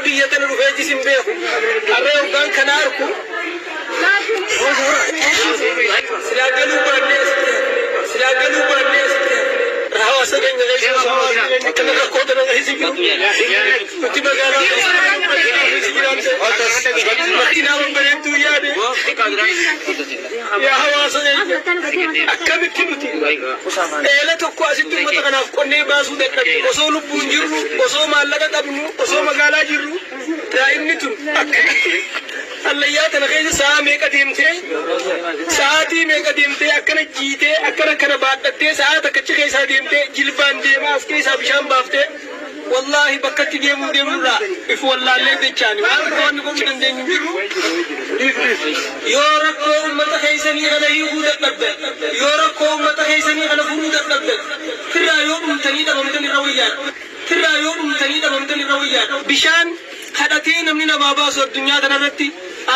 Biyya tana dhufeetis hin beeku. Har'a yoggaan kana arku silaa galuu baannee asitti hafe. Silaa galuu baannee asitti hafe. Hawaasa keenya keessa osoo hawaasni keenya akkana rakkoo tana keessa jiru. Nuti magaalaa keessa keessa jiraatte. Makiinaa babbareedduu yaade. Yaa hawaasa keenya, akkamitti nuti eela tokko asitti uummata kanaaf qonnee baasuu dadhabne? Osoo lubbuun jirru, osoo maallaqa qabnu, osoo magaalaa jirru, daa'imni tun akkanatti hallayyaa tana keessa sa'a meeqa deemtee, sa'aatii meeqa deemtee, akkana jiitee, akkana kana baadhattee, sa'a takkachi keessaa deemtee, jilbaan deemaa as keessaa bishaan baaftee. Wallaahi, bakkatti deemuu deemnurraa if wallaallee jechaani waan akka wanni godhuu dandeenyu hin jiru. Yoo rakkoo uummata keessanii kana hiikuu dadhabdan, yoo rakkoo uummata keessanii kana furuu dadhabdan, firraa yoo dhumtanii dhabamtan irra wayyaadha. Firraa yoo dhumtanii dhabamtan irra wayyaadha. Bishaan kadhatee namni namaa baasu addunyaa kanarratti,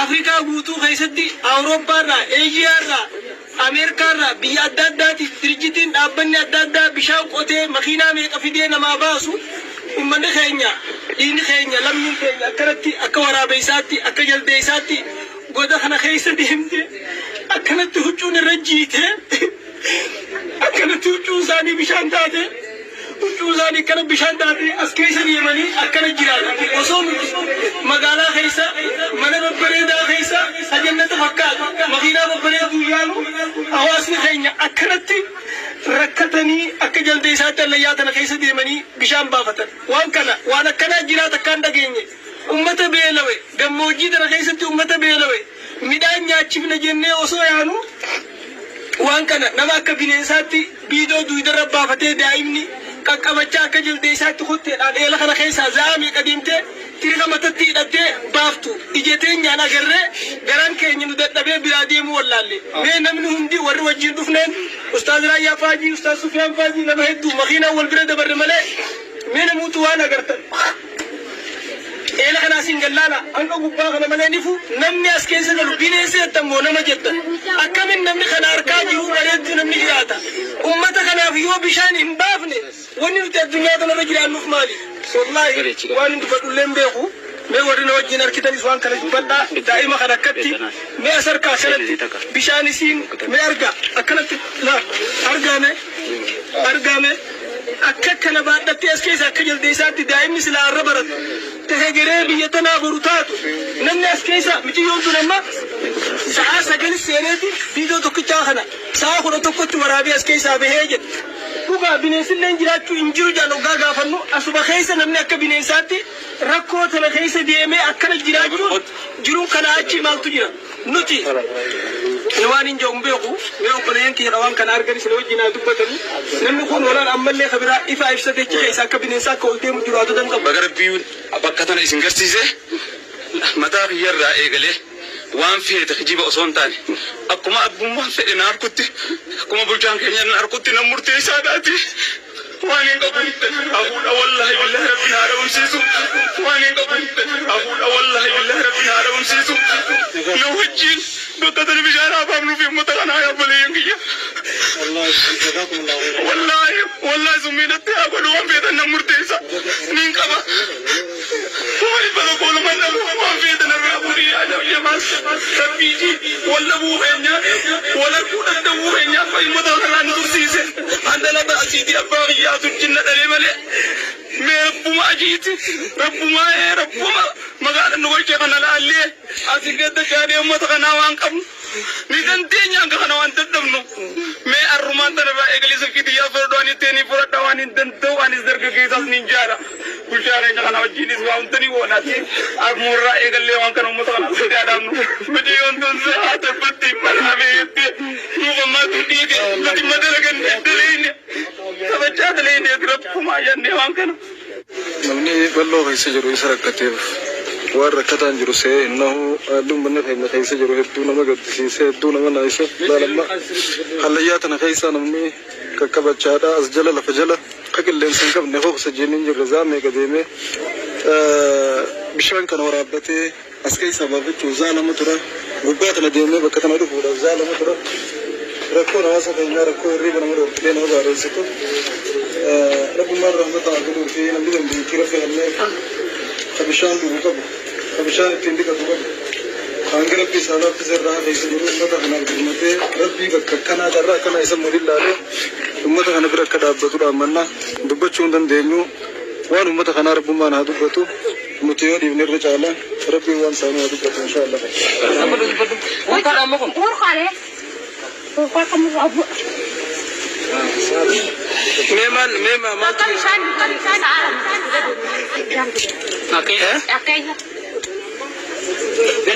Afrikaa guutuu keessatti, Awurooppaarraa, Eeshiyaarraa, Ameerikaarraa, biyya adda addaatiif dirjitiin dhaabbanni adda addaa bishaan qotee makiinaa meeqa fidee namaa baasu. Uummanni keenya, dhiigni keenya, lammiin keenya akkanatti akka waraabeessaatti, akka jaldeessaatti goda kana keessa deemte, akkanatti huccuun irra jiite, akkanatti huccuun isaanii bishaan taate, huccuu isaanii akkana bishaan taate, as keessa deemanii akkana jiraatan. Osoo nuti magaalaa keessa mana babbareedaa keessa sajannata fakkaatu makiinaa babbareedduu yaanu, hawaasni keenya akkanatti rakkatanii akka jaldeessaatti hallayyaa tana keessa deemanii bishaan baafatan. Waan kana, waan akkanaa jiraata akkaan dhageenye. Ummata beelawe gammoojjii tana keessatti, ummata beelawe midhaan nyaachifna jennee osoo yaanu, waan kana nama akka bineensaatti biidoo duudarra baafatee, daa'imni qaqqabachaa, akka jaldeessaatti kotteedhaan eela kana keessaa za'aa meeqa deemtee tirika matatti hidhattee baaftu ija teenyaan agarree, garaan keenya nu dadhabee biraa deemuu wallaalle. Mee namni hundi warri wajjin dhufneen, Ustaaz Raayyaa Faajii, Ustaaz Sufiyaan Faajii, nama hedduu makiinaan wal bira dabarre malee, mee namuutu waan agartan. Eela kana asiin gallaala hanga gubbaa kana malee nifu namni as keessa galu bineensa jettan moo nama jettan? Akkamin namni kana harkaa jiru bareedduu namni jiraata? Ummata kanaaf yoo bishaan hin baafne, wanni nuti addunyaa kanarra jiraannuuf maali? Wallaahi, waan hin dubbadhullee hin beeku. Mee warri na wajjin harkitanis waan kana dubbadhaa. Daa'ima kana akkatti mee as harkaa akkanatti bishaan isiin mee argaa, akkanatti laa argaame, argaame, akka kana baadhattee as keessa akka jaldeessaatti. Daa'imni silaa arra baratu tahegeree biyya tanaa boru taatu, namni as keessa miciyyoon tun amma sa'aa 9 seeneeti biidoo tokkichaa kana sa'aa 11tti waraabee as keessaa bahee jedhe. Dhugaa bineensilleen jiraachuu hin jiru jaan hoggaa gaafannu, asuma keessa namni akka bineensaatti rakkoo tana keessa deemee akkana jiraachuun jiruun kana achi maaltu jira? Nuti ani waan hin jedhu hin beeku. Mee obboleeyyan kiyya waan kana argan isin wajjin haa dubbatanii. Namni kun walaan ammallee kabiraa ifaa ibsatee achi keessa akka bineensaa akka ol deemu jiru haa todan qabu. Baga Rabbiin bakka tana isin garsiise. Mataa kiyyarraa eegalee waan feete kijiba osoo hin taane, akkuma abbummaan fedhe na harkutti, akkuma bulchaan keenya na harkutti nan murteessaadhaati. Waan hin qabu hafuudha. Wallaahi billaahi, Rabbiin haa dhabamsiisu. Waan hin qabu hafuudha. Wallaahi billaahi, Rabbiin haa dhabamsiisu. Na wajjin bakka tana bishaan haa baafnuu fi uummata kanaa, yaa obboleeyyan kiyya. Wallaahi, wallaahi, summiidhatti haa godhu. Waan feetan nan murteessa nin qaba. 100,000 laman dhabu. Waan feetan irraa fuudhii yaa jamaal. Rabbiiji wal dhabuu keenya, wal arguu dadhabuu keenya akka uummata kanaa nu tursiise. Handala asiitii abbaa kiyyaatu jinna dhalee malee, mee rabbuma ajiiti, rabbuma, rabbuma magaala nu galchee kana laallee asii gadda jaadee uummata kanaa waan qabnu ni dandeenya hanga kana waan dadhabnu. Mee arrumaan tanarraa eegalee silkii xiyyaa fudhadhu, ani ittiin fudhadha waan hin danda'u. Anis dargaggeessaas niin jaara, bulchaa keenya kana wajjinis waa hunda ni goonaati. Armuurraa eegallee waan kana uummata kana asitti dhaabnu. Mucayyoon tun sa'a torbatti maraamee jettee nuuf ammaatu dhiige. Nuti madalaganne daleeyne, taphachaa daleeyne, rabbumaa jennee waan kana. Namni bal'oo keessa jiru isa rakkateef waan rakkataan jiru se'ee hin nahu. Haalli uummanni keenya keessa jiru hedduu nama gaddisiise, hedduu nama naayisa. Laalamma hallayyaa tana keessa namni qaqqabachaadha as jala, lafa jala akka qilleensa hin qabne, oksijiin hin jirre, zaa meeqa deemee bishaan kana waraabbatee as keessaa baafachuuf zaa 2 tura. Gubbaa tana deemee bakka tana dhufuudhaaf zaa 2 tura. Rakkoon hawaasa keenyaa rakkoo hirriiba nama dhorkitee nama baareessitu. Rabbummaan rahmata haa godhuu fi namni dandeettii Rabbi kenneef. Ka bishaan dhugu qabu, ka bishaan ittiin dhiqatu qabu. Hanga Rabbi isaa laaffise irraa keessa jiru uummata kanaaf birmatee Rabbii bakka akkanaa carraa akkanaa isa mul'in laalee uummata kana bira akka dhaabbatu dhaammanna. Dubbachuu hin dandeenyu. Waan uummata kanaa Rabbummaan haa dubbatu. Nuti yoo dhiifne irra caala Rabbiin waan isaanii haa dubbatu inshaallah. Mee maal mee maaltu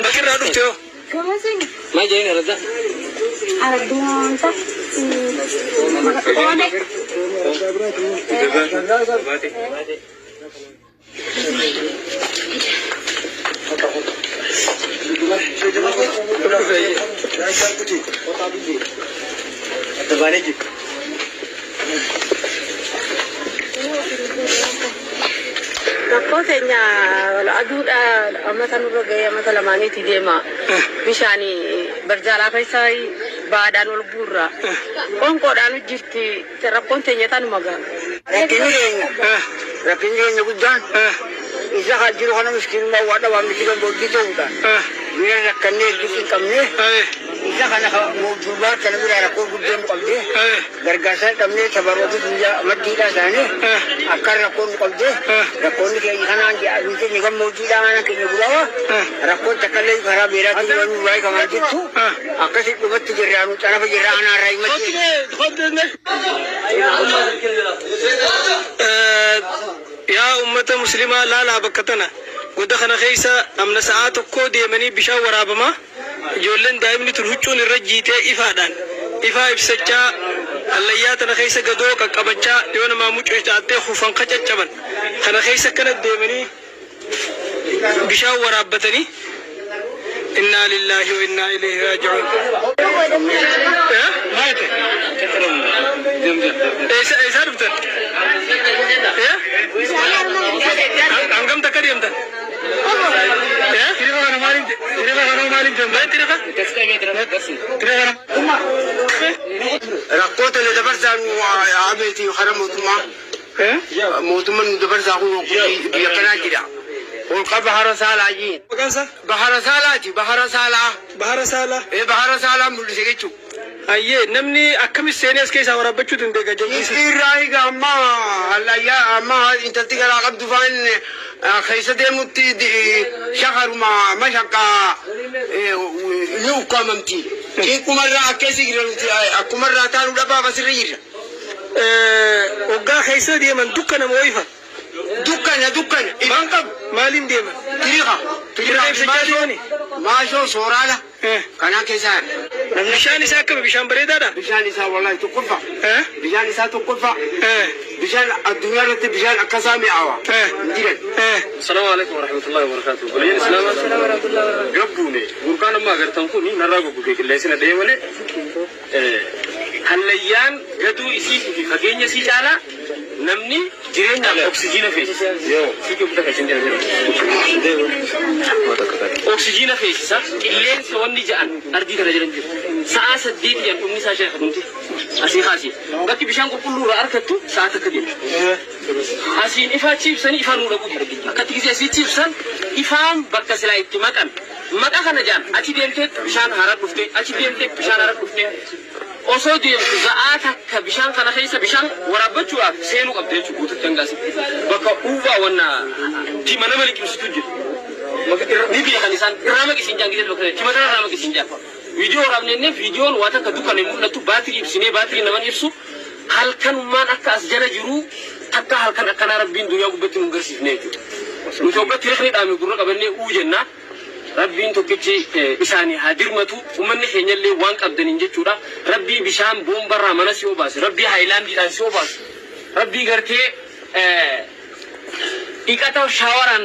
Bakki irraa dhufte hoo? Rakkoo keenya aduudha amata nurra ga'ee amata lamaaniiti deema. Bishaan barjaalaa keessa baadhaan ol guurra. Qoonqoodhaan jirti, rakkoon teenya tanuma ga'a. Rakkinni keenya guddaan isa kan jiru kana miskiinummaa waa dhabaa miti kan booddee ta'uudha. Bira rakkannee hedduu hin qabne isa kana durbaa kana bira rakkoo guddoo nu qabde, gargaarsa qabnee tabaroofi guyyaa maddiidhaa isaanii akka rakkoon nu qabde. Rakkoonni keenya kanaan nuti keenya gammoojjiidhaa mana keenya gurawa rakkoon takkallee karaa beeraatiin waan nurraa kamaa jirtu akkasi dhumatti jirraa nu xarafa jirraa anaarraa himatti. Yaa ummata muslimaa, laalaa bakka tana goda kana keessa amna sa'aa tokko deemanii bishaan waraabamaa. Ijoolleen daa'imni tun huccuun irra jiitee ifaadhaan ifaa ibsachaa hallayyaa tana keessa gadoo qaqqabachaa yoo namaa mucucaattee hufan kacaccaban kana keessa akkana deemanii bishaan waraabbatanii. Innaa lillaahi wa innaa ilayhi raaji'uun. Maal ta'e? Eessa eessaa dhuftan? Hangam takka deemtan? Maal tirifa? Rakkoo tana dabarsaa nu abeeti karaa mootummaa. Mootummaan nu dabarsaa kun biyya kanaa jira. Holqa Bahara Saalaa jiin. Maqaan isaa? Bahara Saalaati, Bahara Saalaa. Bahara Saalaa. Ee, Bahara Saalaa mul'ise jechuudha. Ayyee, namni akkamitti seenee as keessaa waraabbachuu dandeenya jal'isa? Irraa egaa amma hallayyaa amma intalti garaa qabdu faan keessa deemutti shakaruma mashaqaa ni ukkaamamti. Xiqqumarraa akkasii jira, nuti akkumarraa taanuu dhabaaf asirra jirra. Waggaa keessa deeman dukkana moo ifa? Dukkana, dukkana. Ifaan qabu. Maaliin deeman? Tiriqa. Tiriqa ibsachaa deemani? Maashoo sooraala. Kanaan keessaa. Bishaan isaa akkami? Bishaan bareedaadha? Bishaan isaa wallahi tokkoffaa. Bishaan isaa tokkoffaa. Bishaan addunyaa irratti bishaan akkasaa mi'aawa. Hin jiran. السلام عليكم ورحمة الله وبركاته. بلين إسلام قبوني بركان ما قرتم كوني نرى قبوكي كل سنة ديمالي hallayyaan gaduu isii fi fageenya isii caalaa namni jireenyaaf oksijiina feesisa. Sii guddaa kan isin jira. Oksijiina feesisa, qilleensa wanni ja'an ardii kana jiran jiru. Sa'aa 8 jedhan dhumni isaa shan dhumti. Asii kaasii. Bakki bishaan qulqulluu irraa argattu sa'a takka jedhu. Asiin ifaa ciibsanii ifaan nuu dhaqu jira. Akkatti gisee asii ciibsan ifaan bakka silaa itti maqan. Maqa kana ja'an achi deemtee bishaan haaraa dhuftee, achi deemtee bishaan haaraa dhuftee, osoo deemtu za'aa takka bishaan kana keessa bishaan waraabbachuudhaaf seenuu qabda jechuudha guututti hangaasi. Bakka uuvaa wanna tima nama liqimsitu jira. Ni beekan isaan irraa maqisiin jaan gisee bakka tima kana irraa maqisiin jaan. Viidiyoo waraabnee viidiyoon waa takka dukkana hin mul'attu, baatirii ibsinee baatirii naman ibsu halkanummaan akka as jala jiru takka halkan akkanaa Rabbiin duniyaa gubbatti nu garsiifne jechuudha. Nuti hoggatti riqni dhaame gurra qabannee uu jenna. Rabbiin tokkichi isaanii haa dirmatu, uummanni keenyallee waan qabdaniin jechuudha. Rabbii bishaan boombarraa mana si obaase, Rabbii haayilaandiidhaan si obaase, Rabbii gartee dhiqata shaawaraan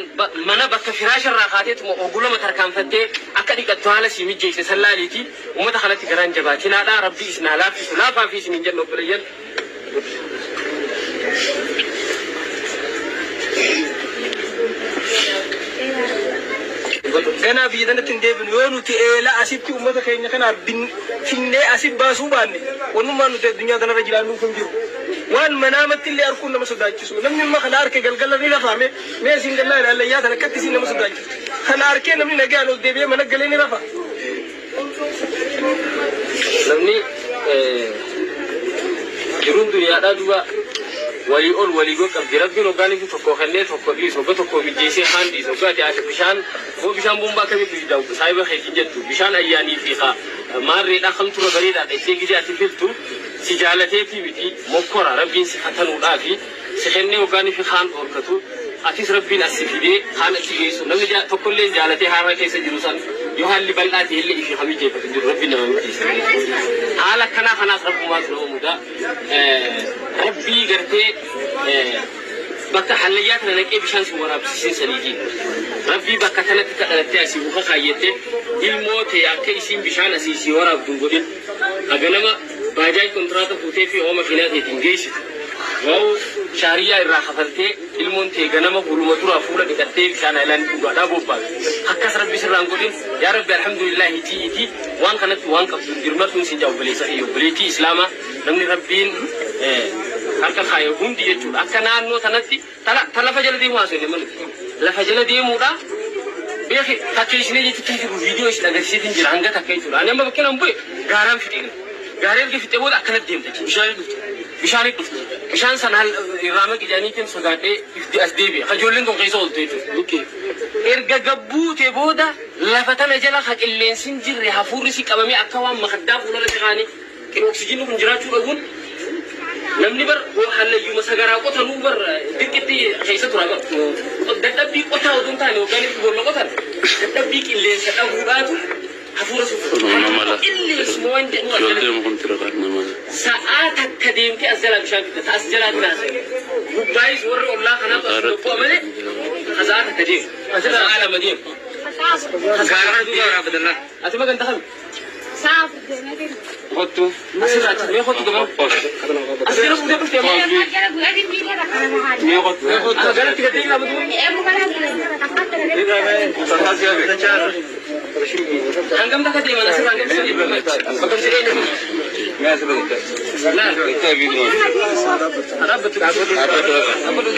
mana bakka firaasharraa kaateetuma ogulama tarkaanfattee akka dhiqattu haala si mijjeesse sallaaliiti. Uummata kanatti garaan jabaatinaadha. Rabbii isin haa laaffisu, laafaa fi isin hin jennu obboleeyyan. Ganaa biyya tanatti hin deebinu yoo nuti eela asitti uummata keenya kanaaf finnee asitti baasuu baanne, wannummaan nuti addunyaa kanarra jiraannuuf hin jiru. Waan manaamatti illee arguun nama sodaachisu. Namni amma kana harkee galgala ni lafaame mee isin gallaa ilaallayyaa tan akkatti isin nama sodaachisu. Kana harkee namni nagaan ol deebi'ee mana galee ni lafa. Namni jiruun duniyaadhaa duuba walii ol walii gol qabdi. Rabbiin hoggaanii fi tokko kennee tokko dhiisu, hogga tokko mijjeessee kaan dhiisu, hogga ati ati bishaan hoo bishaan bombaa akkamitti fidaa saayiba keetiin jettu bishaan ayyaanii fi maarreedhaa kamtu irra bareedaadha ittee gidee ati filtu si jaalateetii miti mokkora rabbiin si fatanuudhaa fi si kennee hoggaanii fi kaan dhorkatu atis rabbiin as si fidee kaan achi geessu namni tokkollee jaalatee haara keessa jiru san yoo haalli bal'aa ta'e illee ishee kamii jeeffatu jiru rabbiin nama mitiisa. Haala akkanaa kanaas rabbumaatu nama mudaa. Rabbii gartee bakka hallayyaa tana naqee bishaan si waraabsisiin saniitiin. Rabbii bakka kanatti kadhalattee asii muka kaayyattee ilmoo ta'e akka isiin bishaan asii si waraabdu hin godhin. Haganama baajaaj kontiraata fuutee fi ooma makiinaa ta'eetiin geessitu. Waa'u shaariyaa irraa kafaltee ilmoon ta'e ganama huluma duraa fuula dhiqattee bishaan haayilaandii dhugaadhaa bobbaatu. Akkas rabbi sirraan godhin yaa rabbi alhamdulillahi ji'iiti waan kanatti waan qabdu dirmadhuun sin jaa obboleessa fi obboleettii islaamaa namni rabbiin harka kaaye hundi jechuudha. Akka naannoo tanatti ta lafa jala deemu haasofne malee lafa jala deemuudha. Beeki fakkeessinee jechuutti hin jiru viidiyoo isin agarsiiseetiin jira hanga takka jechuudha. Ani amma bakkee nan bu'e gaaraan fixee gara. Gaaree erga fixee booda akkanatti deemte bishaan dhufte. Bishaan dhufte. Bishaan sana irraa maqi jedhaniitiin sodaadhee as deebi'e. Ijoolleen kun keessa ooltu jechuudha. Erga gabbuute booda lafa tana jala ha qilleensi hin jirre hafuurri si qabamee akka waan makaddaa fuularratti kaanii oksijiinni kun jiraachuu dhabuun namni bar hallayyuma sagaraa qotanuu bar dirqitti keessa tura bar. Dadhabbii qotaa otoo hin taane hoggaan itti boolla qotan dadhabbii qilleensa dhabuudhaatu hafuura suufa. Qilleensuma waan jedhu as jala. Sa'aa takka deemtee as jalaa bishaan fidda. As jalaa binaasa. Gubbaayis warri ollaa kanaatu as bu'a malee sa'aa takka deemu. Sa'aa lama deemu. Gaaraan duuba waraabbatannaa. Ati magan takami? Kottu. Asirraa achi mee kottu gama. As jala fuutee dhuftee amma. Mee kottu. As galatti gaddee ilaalu. Hangam takka deeman asirraa hangam si deeman. Bakka si deeman. Dhaabbatu. Dhaabbatu.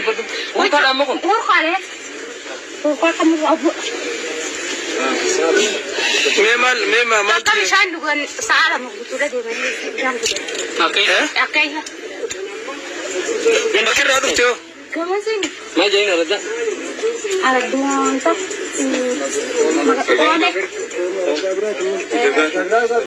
Urkaadha amma kun. Mee maal mee maal Bakka bishaan dhugan sa'a lama guutuudha deemanii bishaan dhugan. Akka isa. Bakki irraa dhufte hoo? Gamasiin Maal jedhanii araddaa? araddumaan ta'a. Oole.